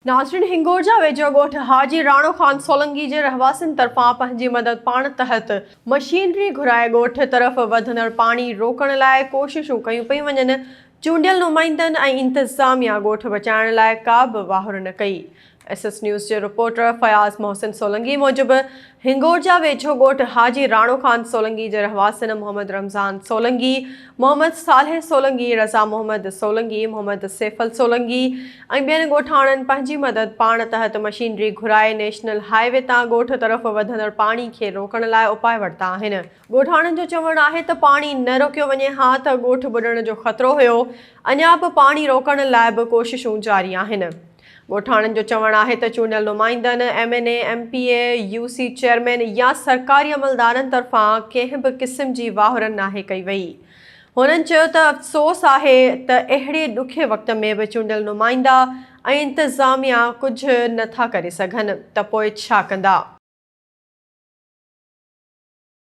ناظرين هنگورجا ويجهو ڳوٺ حاجي راڻو خان سولنگي جي رهواسين طرفان پنهنجي مدد پاڻ تحت مشينري گهرائي ڳوٺ طرف وڌندڙ پاڻي روڪڻ لاء ڪوششون ڪيون پيون وڃن، چونڊيل نمائندن ۽ انتظاميا ڳوٺ بچائڻ لاء ڪا به واهر نه ڪئي. ايس ايس نيوز جي رپورٽر فياض محسن سولنگي موجب هنگورجا ويجهو ڳوٺ حاجي راڻو خان سولنگي جي رهواسين محمد رمضان سولنگي، محمد صالح سولنگي، رضا محمد سولنگي، محمد سيفل سولنگي ۽ ٻين ڳوٺاڻن پنهنجي مدد پاڻ تحت مشينري گهرائي نيشنل هاء وي تان ڳوٺ طرف وڌندڙ پاڻي کي روڪڻ لاء اپاء ورتا آهن. ڳوٺاڻن جو چوڻ آهي ته پاڻي نه روڪيو وڃي ها ته ڳوٺ ٻڏڻ جو خطرو هيو، اڃا به پاڻي روڪڻ لاء به ڪوششون جاري آهن. ڳوٺاڻن جو چوڻ آهي ته چونڊيل نمائندن، M N A, M P A, U C chairman يا سرڪاري عملدارن طرفان ڪنهن به قسم جي واهر ناهي ڪئي وئي. هنن چيو ته افسوس آهي ته اهڙي ڏکي وقت ۾ به چونڊيل نمائندا ۽ انتظاميا ڪجهه نه ٿا ڪري سگهن ته پوء ڇا ڪندا.